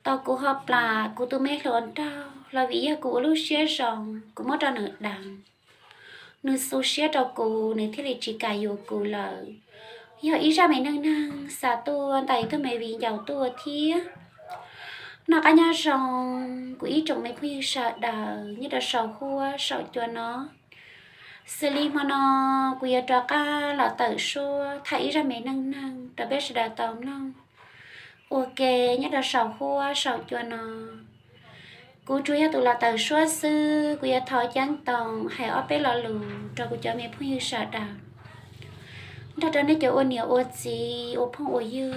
Tau kuv ho plam kuv tus me hluas nraug los vim yog kuv ua lub siab zoo, kuv muab rau nws deev, nws xu siab rau kuv, nws thiaj li tsis kam yuav kuv lawm. Yog ib zaj me neej neeg xa tuaj ntawm ib tug me viv ncaus tuaj thiab. Noj qab nyob zoo kuv ib tsoom me phooj ywg sawv daws nyob rau saum huab saum cua no. Xws li hmo no kuv yuav rov qab los tawm suab tham ib zaj me neej neeg rau peb sawv daws tau mloog ua ke nyob rau saum huab saum cua no. Kuv tsuas yog tus los tawm suab xwb, kuv yuav thov ceeb toom hais ob peb lo lus rau kuv cov me phooj ywg sawv daws, nrog rau nej cov ua niam ua txiv ua phooj ua ywg.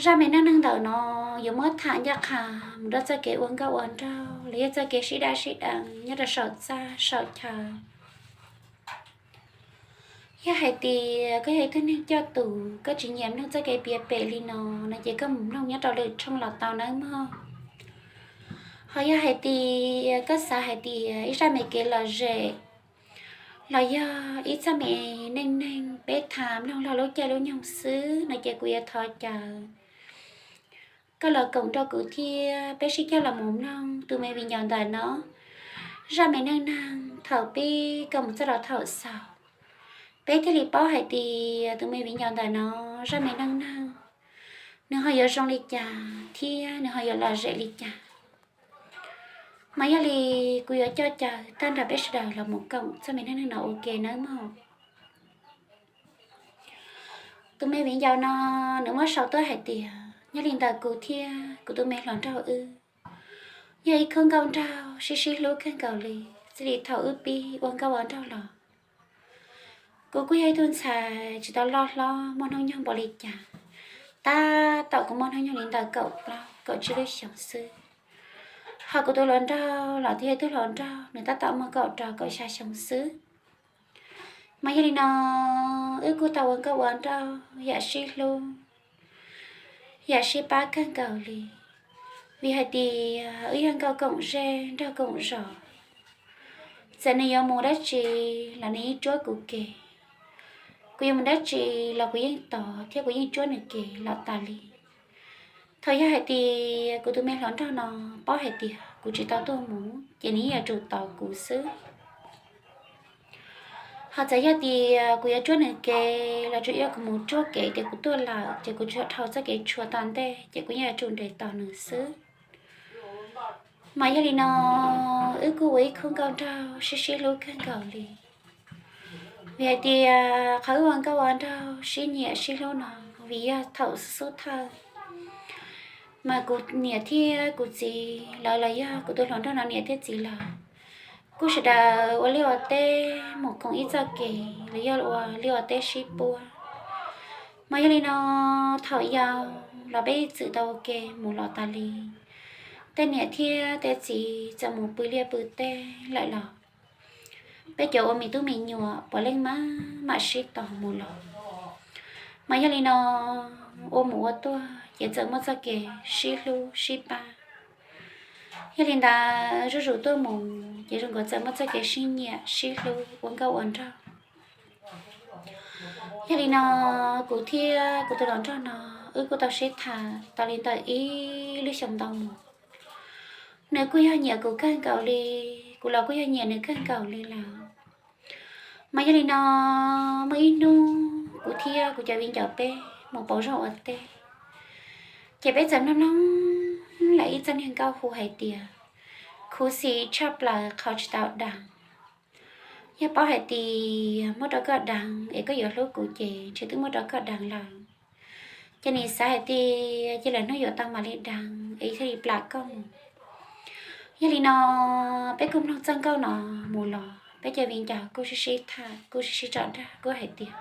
Zaj me neej neeg ntawm no yuav muab tham ncaj qha mus rau txoj kev ua nkauj ua nraug los yog txoj kev sib daj sib deev nyob rau saum txaj saum chaw. Yog hais tias koj yog ib tug neeg coj tus koj tsis nyiam mloog txoj kev piav pem li no, no ces koj mus mloog nyob rau lwm tshooj los tau nawb mog. Ho yog hais tias koj xav hais tias ib zaj me kev lom zem los yog ib txoj me neej neeg peb tham mloog log lub caij lub nyoog xwb no ces kuv yuav thov caw koj los koom nrog kuv thiab peb sib cog los mus mloog tus me viv ncaus ntawm no zaj me neej neeg thaum pib kom mus txog rau thaum xaus, peb thiaj li paub hais tias tus me viv ncaus ntawm no zaj me neej neeg nws ho yuav zoo li cas thiab nws ho yuav lom zem li cas. Mas yog li kuv yuav coj caw tag nrho peb sawv daws los mus koom txoj me neej neeg no ua ke nawb mog. Tus me viv ncaus no nws muab sau tuaj hais tias nyob li ntawm kuv thiab kuv tus me hluas nraug wb yog ib khub nkauj nraug sib sib hlub kawg nkaus li, txij li thaum wb pib ua nkauj ua nraug los. Kuv kuj yog ib tug ntxhais tsis tau loj hlob muaj hnub nyoog npaum li cas, tab tom kuv muaj hnub nyoog li ntawm kaum plaub kaum tsib lub xyoos xwb. Ho kuv tus hluas nraug los twb yog ib tug hluas nraug, nws tab tom muaj kaum rau kaum xya xyoo xwb. Mas yog li no, wb kuj tau ua nkauj ua nraug yam sib hlub, yam sib pab kawg nkaus li. Vim hais tias wb yog nkauj koom zej nraug koom zos, txawm nws yuav mus dab tsi los nws yeej tsuab kuv kev, kuv yuav mus dab tsi los kuv yeej tos thiab kuv yeej tsuab nws kev los tas li. Thaum yog hais tias kuv tus me hluas nraug no paub hais tias kuv tsis tau tuaj mus ces nws yeej yuav tsum tos kuv xwb. Ho txawm yog tias kuv yuav tsuab nws kev los tsuas yog kuv mus tsuab kev tias kuv tuaj lawm ces kuv tsuas dhau txoj kev tshua tom ntej ces kuv yeej yuav tsum nres tos nws xwb. Mas yog li no, wb kuj ua ib khub nkauj nraug sib sib hlub kawg nkaus li. Vim hais tias qhov wb ua nkauj ua nraug sib nyiam sib hlub no vim yog thaum xub xub thawj mas kuv niam thiab kuv txiv lawv los yog kuv tus hluas nraug no niam thiab txiv lawv kuj sawv daws ua liaj ua teb mus koom ib txoj kev los yog ua liaj ua teb sib puab. Mas yog li no, thaum yau los peb txwm tau ua ke mus los tas li. Tej niam thiab tej txiv txawm mus pw liaj pw teb lawm los peb cov ua me tub me nyuam puav leej mam mam sib tos mus los. Mas yog li no, ua mus ua tuaj ces txawm muaj txoj kev sib hlub sib pab. Yog li ntawd zuj zus tuaj mus ces zoo nkaus txawm muaj txoj kev sib nyiam sib hlub ua nkauj ua nraug. Yog li no, kuv thiab kuv tus hluas nraug no wb kuj tau sib tham tau li ntawm ib lub xyoo ntau mus. Nws kuj yog nyiam kuv kawg nkaus li, kuv los kuj yog nyiam nws kawg nkaus li lawm. Mas yog li no, muaj ib hnub kuv thiab kuv cov viv ncaus peb mus pauv zog ua teb, ces peb txawm mloog mloog lawm ib txoj niag nkauj hu hais tias, khuv xim tshaj plaws qhov tsis tau deev. Yog paub hais tias muab rau koj deev es koj yuav hlub kuv ces ntshe twb muab rau koj deev lawm. Ces nim xav hais tias cia lwm hnub yuav tau mam li deev es thiaj li plam koj mus. Yog li no, peb kuj mloog txoj nkauj no mus los peb cov viv ncaus kuj sib sib tham kuj sib sib tsom dag kuj hais tias,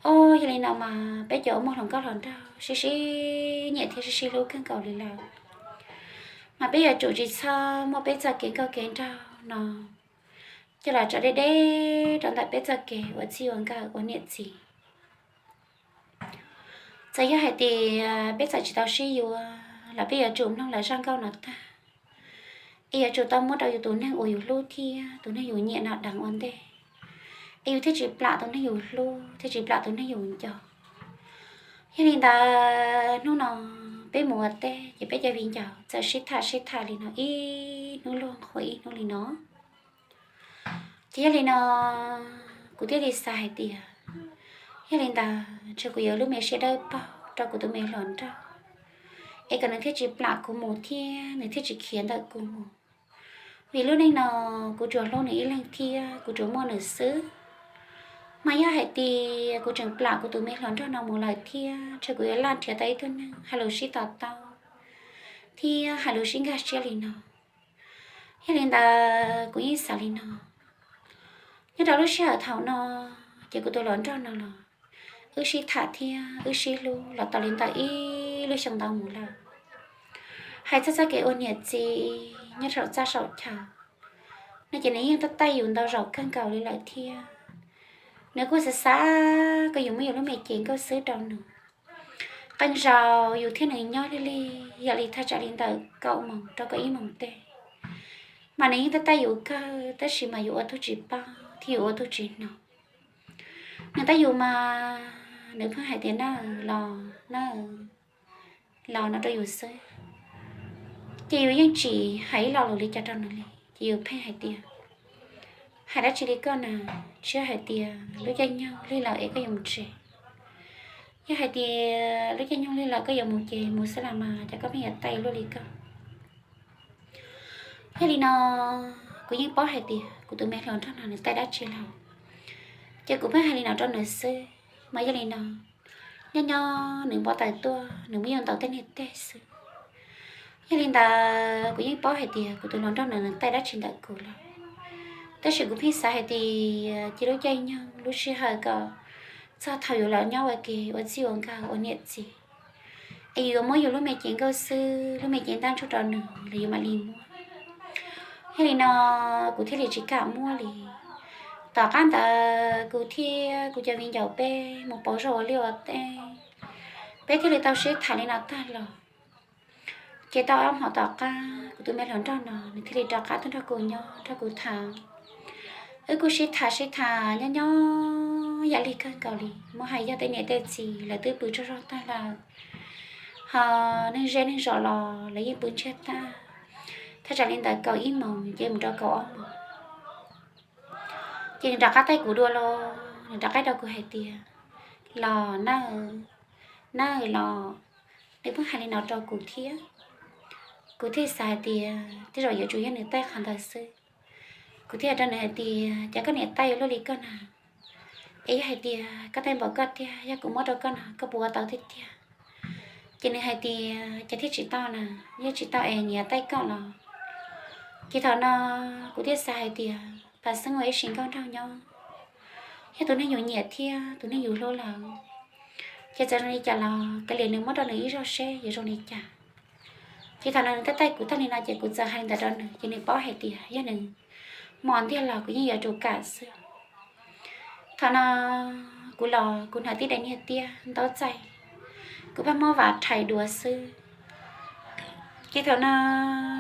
o, yog li no mas peb cov ua muaj hluas nkauj hluas nraug sib sib nyiam thiab sib sib hlub kawg nkaus li lawm, mas peb yuav tsum tsis txhob muab peb txoj kev nkauj kev nraug no coj los tso deb deb rau ntawm peb txoj kev ua txij ua nkawm ua niam txiv. Txawm yog hais tias peb txawm tsis tau sib yuav los peb yuav tsum mloog lawv zaj nkauj no tag, es yuav tsum tau muab rau yus tus neeg uas yus hlub thiab tus neeg yus nyiam no deev ua ntej, es yus thiaj tsis plam tus neeg yus hlub thiaj tsis plam tus neeg yus nco. Yog li ntawd hnub no peb mus ua teb ces peb cov viv ncaus txawm sib tham sib tham li no ib hnub luag qhuav ib hnub li no. Ces yog li no kuv thiaj li xav hais tias, yog li ntawd ntshe kuv yuav lub me siab dawb paug rau kuv tus me hluas nraug, es kom nws thiaj tsis plam kuv mus thiab nws thiaj tsis khiav ntawm kuv mus. Vim lub neej no kuv tsuas hlub nws ib leeg thiab kuv tsuas muaj nws xwb. Mas yog hais tias kuv tseem plam kuv tus me hluas nraug no mus lawm thiab ntshe kuv yuav laj nrhiav tau ib tug neeg hais lus sib to taub thiab hais lus sib nkag siab li no. Yog li ntawd kuv yeej xav li no. Nyob rau lub sij hawm thaum no, ces kuv tus hluas nraug no los wb sib tham thiab wb sib hlub los tau li ntawm ib lub xyoo ntau mus lawm. Hais txog txoj kev ua niam txiv nyob saum txaj saum chaw no ces nws yeej tab taij yus ntau zaus kawg nkaus li lawm thiab. Nws kuj xav xav kom yus muab yus lub me cev nkauj xwb rau nws. Qee zaus yus thiab nws nyob lig lig yam li thaj tsam li ntawm kaum moos rau kaum ib moos tej, mas nws yeej tab taij yus kawg tab sis mas yus ua tug tsis paub thiab yus ua tug tsis hnov. Nws tab yus mas nws pheej hais tias na, los na, los no rau yus xwb. Ces yus yeej tsis hais ib lo lus li cas rau nws li, ces yus pheej hais tias, hais dab tsi li koj na, tsis yog hais tias lub caij nyoog lig lawm es koj yuav mus tsev. Yog hais tias lub caij nyoog lig lawm koj yuav mus ces mus xwb los mas, cas koj pheej yuav taij luaj li koj. Yog li no kuv yeej paub hais tias kuv tus me hluas nraug no nws taij dab tsi los, ces kuv pheej hais li no rau nws xwb. Mas yog li no, nyob nyob nws npau taws tuaj nws muab yus ntaus tej niag teg xwb. Yog li ntawd kuv yeej paub hais tias kuv tus hluas nraug no nws taij dab tsi ntawm kuv lawm, tab sis kuv pheej xav hais tias cia lub caij nyoog lub sij hawm kom txog thaum yus los nyob ua ke ua txij ua nkawm ua niam txiv, es yus yuav muab yus lub me cev nkauj xwb, lub me cev ntaj ntsug rau nws los yus mam li muab. Yog li no kuv thiaj li tsis kam muab li. Tom qab ntawd kuv thiab kuv cov viv ncaus peb mus pauv zog ua liaj ua teb, peb thiaj li tau sib tham li no tag los. Ces tau ob hmo tom qab kuv tus me hluas nraug no nws thiaj li rov qab tuaj nrog kuv nyob nrog kuv tham. Wb kuj sib tham sib tham nyob nyob yam li kawg nkaus li, muab hais yog tej niam tej txiv lawv twb pw tsaug zog tag lawm, ho neeg zej neeg zos los lawv yeej pw ntsiag tag. Thaj tsam li ntawd kaum ib moos ces mus rau kaum ob moos, ces nws rov qab taij kuv dua los nws rov qab rau kuv hais tias, los na, na los. Nws pheej hais li no rau kuv thiab. Kuv thiaj xav hais tias tej zaum yuav tsum yog nws taij qhov ntawd xwb. Kuv thiaj hais rau nws hais tias, cas koj niam taij luaj li koj na, es yog hais tias koj taij npaum koj tiag, yog kuv muab rau koj no koj puas ua tau tiag tiag? Ces nws hais tias, cas thiaj tsis tau na, yog tsis tau es nyias taij koj los. Ces thaum no kuv thiaj xav hais tias pam xeeb ua ib sim nkauj nraug nyob, yog tus neeg yus nyiam thiab tus neeg yus hlub lawm, ces txawm zoo li cas los kav liam nws muab rau nws ib zaug seb yuav zoo li cas. Ces thaum no nws taij taij kuv tag li no ces kuv txawm hais li ntawd rau nws ces nws paub hais tias yog nws mos ntiag los kuv yeej yuav tsum kam xwb. Thaum no kuv los kuv hnav tib daim niag tiab ntaub txaij, kuv pheej muab vas rhais duav xwb. Ces thaum no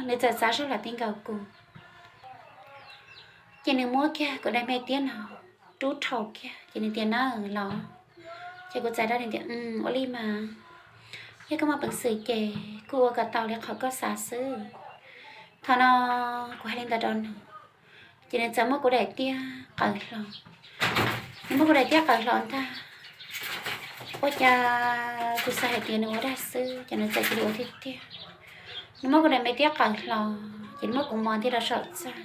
nws txawm txav zog los ti nkaus kuv, ces nws muab kiag kuv daim me tiab no rub rhau kiag ces nws tias, na los. Ces kuv txais rau nws tias, ua li mas, yog koj muaj peev xwm ces kuj ua kom tau li qhov koj xav xwb. Thaum no kuv hais li ntawd rau nws, ces nws txawm muab kuv daim tiab qaws hlo. Nws muab kuv daim tiab qaws hlo ntag, ua cas kuv xav hais tias nws ua dag xwb ces nws txawm cia li ua tiag tiag. Nws muab kuv daim me tiab qaws hlo, ces nws muab kuv mos ntiag rau saum txaj,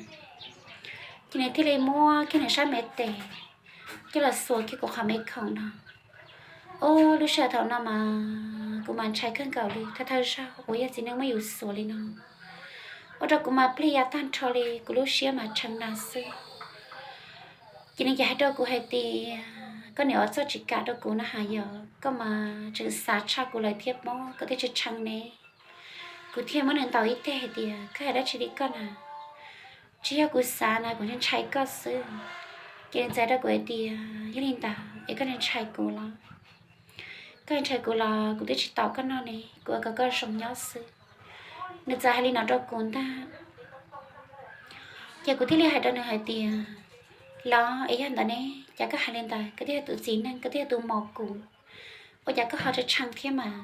ces nws thiaj li muab kiag nws sab me tes coj los xuas kiag kuv qhov me khoom no. Ub, lub sij hawm thaum no mas kuv mas ntshai kawg nkaus li, thawj thawj zaug uas yog txiv neej muab yus xuas li no, ua rau kuv mas plig ya tag nrho li, kuv lub siab mas tshee na xwb. Ces nws ces hais rau kuv hais tias, koj niam ua txuj tsis kam rau kuv na has, yog koj mas tseem xav tshaj kuv lawm thiab pob, koj thiaj tsis tshee ne. Kuv thiaj muab nws ntaus ib teg hais tias, koj hais dab tsi li koj na, tsis yog kuv xav na, kuv ntshai koj xwb. Ces nws txawm hais rau kuv hais tias, yog li ntawd es koj ntshai kuv los? Koj ntshai kuv los kuv twb tsis tom koj noj ne, kuv ua kom koj zoo nyob xwb. Nws txawm hais li no rau kuv ntag. Ces kuv thiaj li hais rau nws hais tias, los es yog ntawd ne, cas koj hais li ntawd, koj twb yog tus txiv neej, koj twb yog tus mos kuv, ua cas koj ho tshee thiab mas?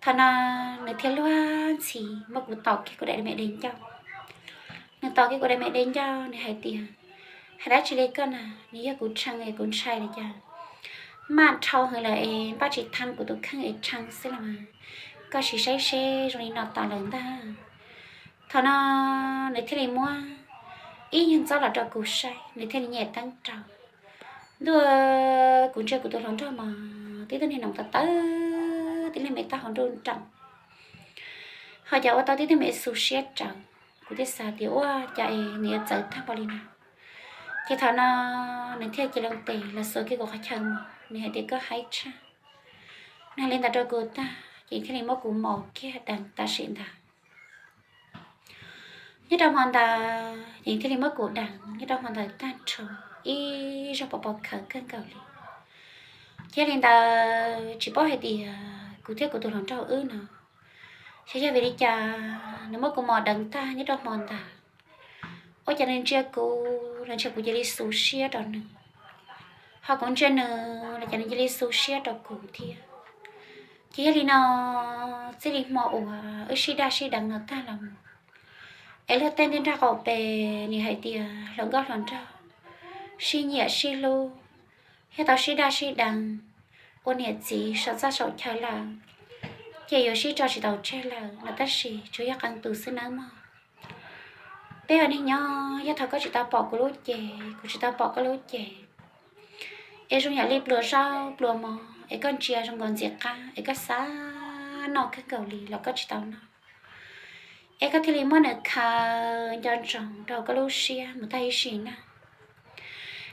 Thaum no nws thiaj luag ntxhi muab kuv tom kiag kuv daim me de ncauj. Nws tom kiag kuv daim me de ncauj, nws hais tias, hais dab tsi li koj na, nws yog kuv tshee es kuv ntshai li cas. Maj dhau heev lawm es npaj tsis thaj kuv tus kheej es tshee xwb los mas, koj sim saib seb zoo li no tas lawm ntag. Thaum no nws thiaj li muab ib nyuag ntxob los rau kuv saib, nws thiaj li nyem teeb rau. Ntuj, kuv ntsia kuv tus hluas nraug mas tib tug niag noog tawv tawv, tib leeg me taub hau nruj nreem, ho cas ua tau tib tug me xu siab rawv. Kuv thiaj xav tias ua cas es nws yuav txawv tag npaum li no. Ces thaum no nws thiaj cia loo tes los xuas kiag kuv qhov chaw mus, nws hais tias koj haib tshaj. Nws hais li ntawd rau kuv tag ces thiaj li muab kuv mos kiag deev tam sim ntawd. Nyob rau hmo ntawd ces thiaj li muab kuv deev nyob rau hmo ntawd tag nrho ib zaug pov pov khawv kawg nkaus li. Ces li ntawd tsis paub hais tias kuv thiab kuv tus hluas nraug wb no, xyov yog vim li cas nws muab kuv mos deev tag nyob rau hmo ntawd, ua cas nws ntsia kuv los ntshai kuv cia li xu siab rau nws, ho kuv ntsia nws los cas nws cia li xu siab rau kuv thiab. Ces yog li no, txij li hmo uas wb sib daj sib deev no tag los mus, es luag tej ntiaj nrag qaum pes nws hais tias hluas nkauj hluas nraug sib nyiam sib hlub, yog tau sib daj sib deev ua niam txiv saum txaj saum chaw lawm, ces yuav sib tso tsis tau tseg lawm no, tab sis tsuas yog qee tus xwb nawb mog. Peb ua neej nyob, yog thaum koj tsis tau pom kuv lub cev, kuv tsis tau pom koj lub cev, es zoo yam li pluas zaub pluas mov es koj ntsia zoo nkaus ntxim qab es koj xav noj kawg nkaus li los koj tsis tau noj, es koj thiaj li muab nws khaws nco ntsoov rau koj lub siab mus tag ib sim neej.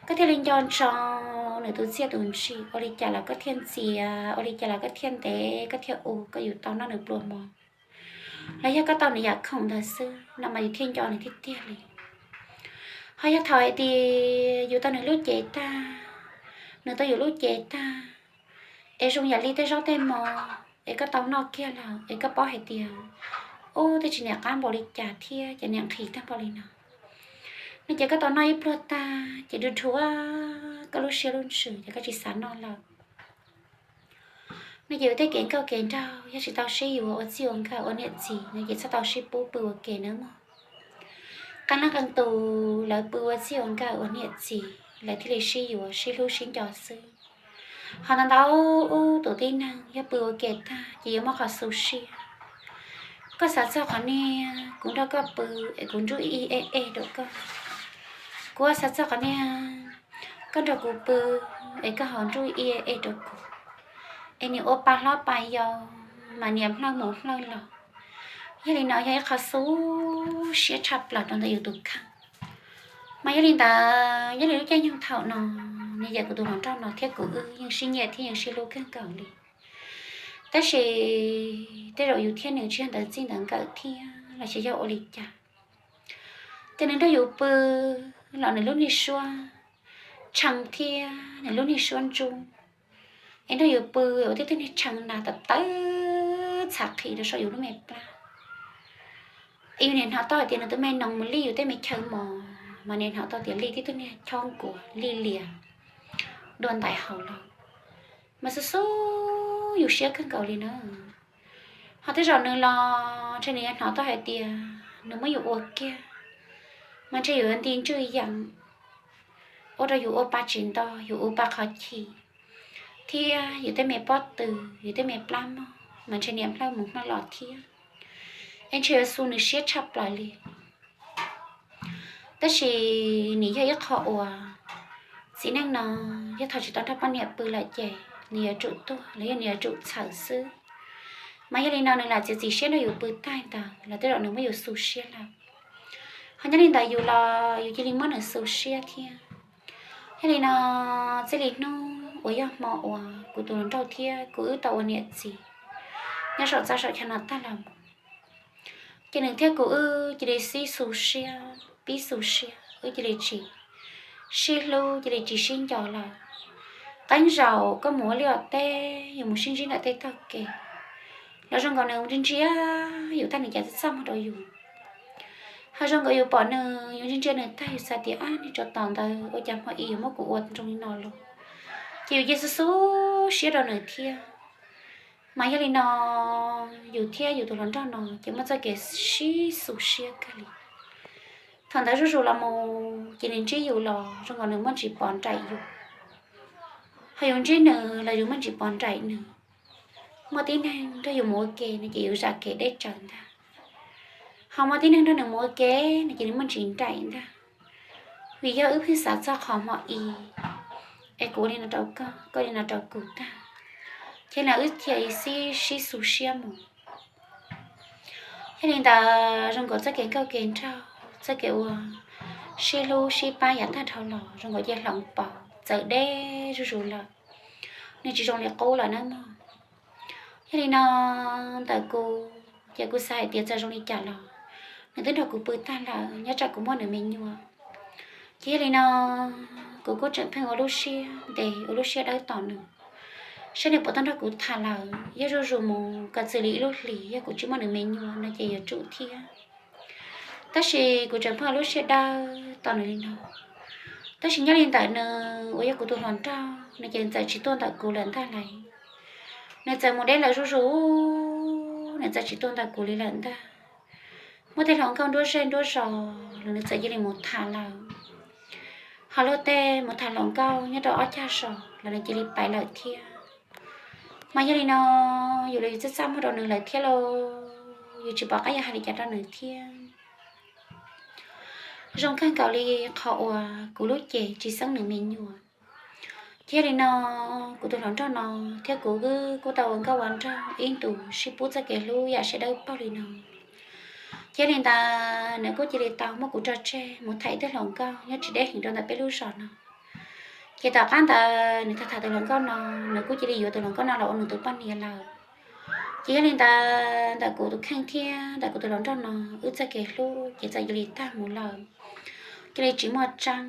Koj thiaj li nco ntsoov nws tus txiaj tus ntsim, ua li cas los koj thiaj ntxias, ua li cas los koj thiaj ntev, koj thiaj ua kom yus tau noj nws pluas mov, los yog koj tau nws yam khoom ntawd xwb no mas yus thiaj nco nws tiag tiag li. Ho yog thaum hais tias yus tau nws lub cev tag, nws tau yus lub cev tag, es zoo yam li tej zaub tej mov es koj tau noj kiag lawm es koj paub hais tias ub, twb tsis niam qab npaum li cas thiab ces niam nqhis tag npaum li no, no ces koj tau noj ib pluag tag ces du dhuav koj lub siab lub ntsws ces koj tsis xav noj lawm. No ces yus tej kev nkauj kev nraug yog tsis tau sib yuav ua txij ua nkawm ua niam txiv no ces txhob tau sib pub pw ua ke nawb mog. Qee leej qee tus lawv pw ua txij ua nkawm ua niam txiv lawv thiaj li sib yuav sib hlub sib nco xwb. Ho ntau ntau ub tus tib neeg yog pw ua ke tag ces yuav muaj qhov xu siab. Koj xav txog qhov niag kuv nrog koj pw es kuv nruj ib eb eb rau koj, kuv xav txog qhov niag koj nrog kuv pw es koj ho nruj ib eb eb rau kuv, es niam ua pa hlob pa yau mas niam nplawg mus nplawg los. Yog li no yog ib qho xu siab tshaj plaws rau ntawm yus tus kheej. Mas yog li ntawd, yog li lub caij nyoog thaum no, nws yog kuv tus hluas nraug no thiab kuv wb yeej sib nyiam thiab yeej sib hlub kawg nkaus li. Tab sis tej zaum yus thiab nws tsis yog ntawv txij ntawv nkawm thiab los xyov yog ua li cas, ces nws nrog yus pw los nws lub niag suab tshee thiab nws lub niag suab ntsuj, es nrog yus pw ua tib tug niag tshee na tawv tawv txhav qhi rau saum yus lub me plab. Es yus niam hnov tau hais tias nws tus me noog mus lij yus tej me chaw mos, mas niam hnov tau tias lij tib tug niag chob nkuas lij lias dua ntais haus los, mas xub xub yus siab kawg nkaus li na. Ho tej zaum nws los ntshe nws yuav hnov tau hais tias nws muab yus ua kiag, mas ntshe yus yuav nti ntswj yees, ua rau yus ua pa tsis nto, yus ua pa qhov chim, thiab yus tej me pob tw, yus tej me plab mog mas ntshe niam nplawg mus nplawg los thiab. Es ntshe yuav xu nws siab tshaj plaws li. Tab sis nws yog ib qho uas txiv neej no yog thaum tsis tau nrog poj niam pw lawm ces nws yuav tsum tuag los yog nws yuav tsum txhawm xwb. Mas yog li no nws lam txiav txim siab nrog yus pw tag ntawd los tej zaum nws muab yus xu siab lawm. Ho nyob li ntawd yus los yus cia li muab nws xu siab thiab. Yog li no, txij li hnub uas yog hmo uas kuv tus hluas nraug thiab kuv wb tau ua niam txiv nyob saum txaj saum chaw no tag los mus, ces nws thiab kuv wb cia li sib xu siab pib xu siab, wb cia li tsis sib hlub, cia li tsis sib nco lawm. Qee zaum koj mus ua liaj ua teb, yus mus sib ntsib ntawm tej tog kev, los zoo nkaus nws ntsia ntsia yus tag nws cas txaj muag rau yus. Ho zoo nkaus yus pom nws, yus ntsia ntsia nws tag yus xav tias ab, niag tsov tom ntawd ua cas hmo ib yuav muab kuv ua zoo li no los, ces yus cia xu xu siab rau nws thiab. Mas yog li no, yus thiab yus tus hluas nraug no ces muaj txoj kev sib xu siab kawg li. Thaum ntawd zuj zus los mus ces nws ntsib yus los zoo nkaus nws muaj ntsis pov nraim yus, ho yus ntsib nws los yus muaj ntsis pov nraim nws. Muaj tib neeg nrog yus mus ua ke no ces yus zam kev deb tsawv ntag, ho muaj tib neeg nrog nws mus ua ke no ces nws muaj ntsis nraim ntag. Vim yog wb pheej xav txog qhov hmo i, es kuv ua li no rau koj, koj ua li no rau kuv tag, ces na wb thiaj sib sib xu siab mus. Yog li ntawd zoo nkaus txoj kev nkauj kev nraug, txoj kev uas sib hlub sib pab yav tag dhau los zoo nkaus cia hloov pauv txawv deb zuj zus lawm, nws tsis zoo li qub lawm nawb mog. Yog li no ntawm kuv ces kuv xav hais tias txawm zoo li cas los nws twb nrog kuv pw tag lawm, nyob tsam kuv muaj nws me nyuam. Ces yog li no kuv kuj tseem pheej ua lub siab ntev ua lub siab dawb tos nws, saib nws puas tau nrog kuv tham lawm. Yog zuj zus mus kom txwm li ib lub hlis yog kuv tsis muaj nws me nyuam no ces yuav tsum thiab. Tab sis kuv tseem pheej ua lub siab dawb tos nws li no. Tab sis nyob li ntawm nws uas yog kuv tus hluas nraug no ces nws txawm tsis tuaj ntawm kuv lawm ntag lauj. Nws txawm mus deb lawm zuj zus, nws txawm tsis tuaj ntawm kuv li lawm ntag. Muaj tej hluas nkauj nruab zej nruab zos los nws txawm cia li mus tham lawm, ho luag tej mus tham hluas nkauj nyob rau ob cag zos los nws cia li pais lawm thiab. Mas yog li no yus los yus txaj txaj muag rau nws lawm thiab lauj, yus tsis pom qab yuav hais li cas rau nws thiab. Zoo kawg nkaus li qhov uas kuv lub cev tsis xeeb nws me nyuam. Ces yog li no kuv tus hluas nraug no thiab kuv wb kuj tau ua nkauj ua nraug ib ntus sib pub txoj kev hlub yam siab dawb paug li no. Ces yog li ntawd nws kuj cia li tau muab kuv tso tseg mus tham ib tug hluas nkauj nyob tsis deb heev rau ntawm peb lub zos no. Ces tom qab ntawd nws tham tham tus hluas nkauj no, nws kuj cia li yuav tus hluas nkauj no los ua nws tus poj niam lawm. Ces yog li ntawd ntawm kuv tus kheej thiab ntawm kuv tus hluas nraug no, wb txoj kev hlub ces txawm cia li tag mus lawm, cia li tsis muaj tseeb.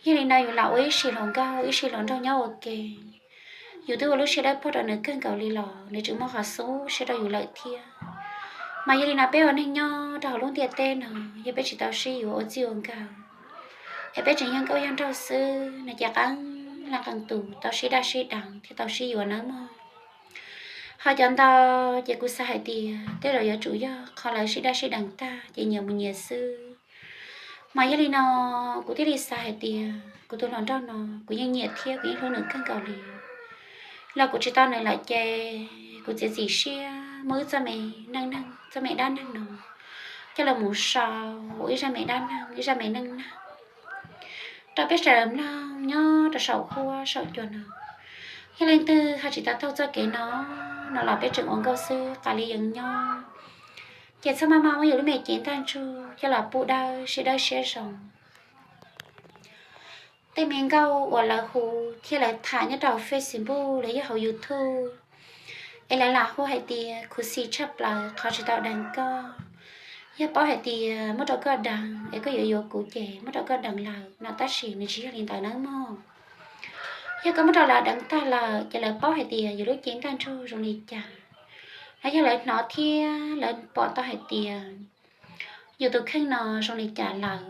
Yog li no yus lam ua ib sim hluas nkauj ib sim hluas nraug nyob ua ke, yus twb ua lub siab dawb paug rau nws kawg nkaus li los nws tseem muaj qhov xub siab rau yus lawm thiab. Mas yog li no peb ua neeg nyob rau hauv lub ntiaj teb no, yog peb tsis tau sib yuav ua txij ua nkawm, es peb tseem yog nkauj yog nraug xwb no ces qee leej qee tus tau sib daj sib deev thiab tau sib yuav nawb mog. Ho cov ntau ces kuv xav hais tias tej zaum yuav tsum yog qhov lawv sib daj sib deev tag ces nyias mus nyias xwb. Mas yog li no kuv thiaj li xav hais tias kuv tus hluas nraug no kuv yeej nyiam thiab kuv yeej hlub nws kawg nkaus li. Los kuv tsis tau nws lawm ces kuv txiav txim siab muab wb txoj me neej neeg, txoj me dab neeg no coj los mus sau ua ib zaj me dab neeg, ib zaj me neej neeg rau peb sawv daws mloog nyob rau saum huab saum cua no. Yog leej twg ho tsis tau taug txoj kev no, no los peb tseem ua nkauj xwb, qas li yees nyob. Ces txhob maj maj muab yus lub me cev ntaj ntsug coj los pub dawb siab dawb siab zoo. Tej me nkauj uas lawv hu thiab lawv tham nyob rau hauv Facebook los yog hauv YouTube, es lawv lam hu hais tias khuv xim tshaj plaws qhov tsis tau deev koj. Yog paub hais tias muab rau koj deev es koj yuav yuav kuv ces muab rau koj deev lawm no, tab sis nws tsis yog li ntawd nawb mog. Yog koj muab rau lawv deev tag lawm ces lawv paub hais tias yus lub cev ntaj ntsug zoo li cas, los yog lawv hnov thiab lawv pom tau hais tias yus tus kheej no zoo li cas lawm,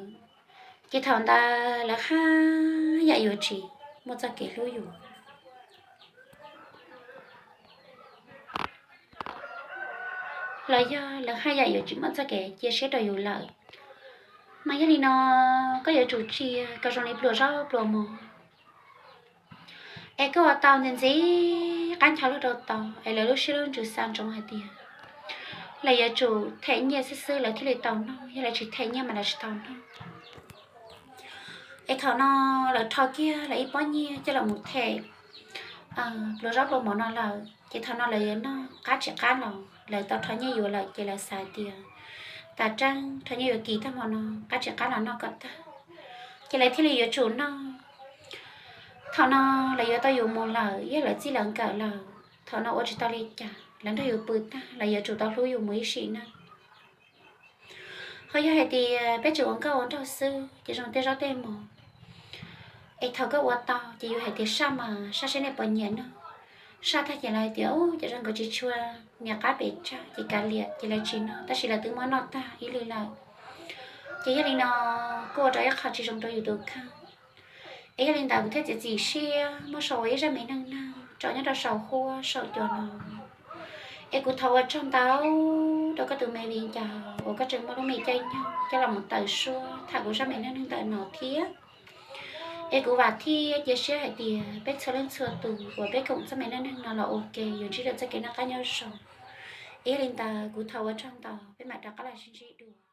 ces thaum ntawd lawv haj yam yuav tsis muaj txoj kev hlub yus, los yog lawv haj yam yuav tsis muaj txoj kev cia siab rau yus lawm. Mas yog li no koj yuav tsum cia kom zoo li pluas zaub pluas mov, es koj ua tau ntxim ntxim qab ncho luag rau tau, es lawv lub siab lub ntsws xav ntsoov hais tias lawv yuav tsum them nyiaj xwb xwb lawv thiaj li tau noj, yog lawv tsis them nyiaj mas lawv tsis tau noj. Es thaum no lawv rho kiag lawv ib pob nyiaj coj los mus them pluas zaub pluas mov no lawm, ces thaum no lawv yuav noj qab tsis qab los lawv tau rho nyiaj yuav lawm ces lawv xav tias tas tseeb rho nyiaj yuav kis tag hmo no qab tsis qab los noj kom tag, ces lawv thiaj li yuav tsum noj. Thaum no lawv yuav tau yus mus lawm, yog lawv txij lawv nkawm lawm, thaum no ua tsis tau li cas, lawv nrog yus pw tag lawv yuav tsum tau hlub yus mus ib sim neej. Ho yog hais tias peb tseem ua nkauj ua nraug xwb ces zoo tej zaub tej mov, es thaum koj ua tau ces yus hais tias saj mas saj seb nej puas nyiam noj. Saj tag ces lawv hais tias ub ces zoo nkawd tsis tshua nyiam qab pes tsawg ces kav liam ces lawv tsis noj, tab sis lawv twb muab noj tag ib lwm lawm. Ces yog li no kuj ua rau ib qho tsis zoo rau yus tus kheej. Es yog li ntawd kuv thiaj txiav txim siab muab sau ua ib zaj me neej neeg tso nyob rau saum huab saum cua no. Es kuv thov ua tsaug ntau rau koj tus me viv ncaus uas koj tseem muaj lub me caij nyoog coj los mus tawm suab tham kuv zaj me neej neeg ntawm no thiab. Es kuv vam thiab cia siab hais tias peb txhua leej txhua tus uas peb koom txoj me neej neeg no los ua ke yuav ntsib rau txoj kev noj qab nyob zoo. Yog li ntawd kuv thov ua tsaug ntau, peb mam rov qab los sib ntsib dua.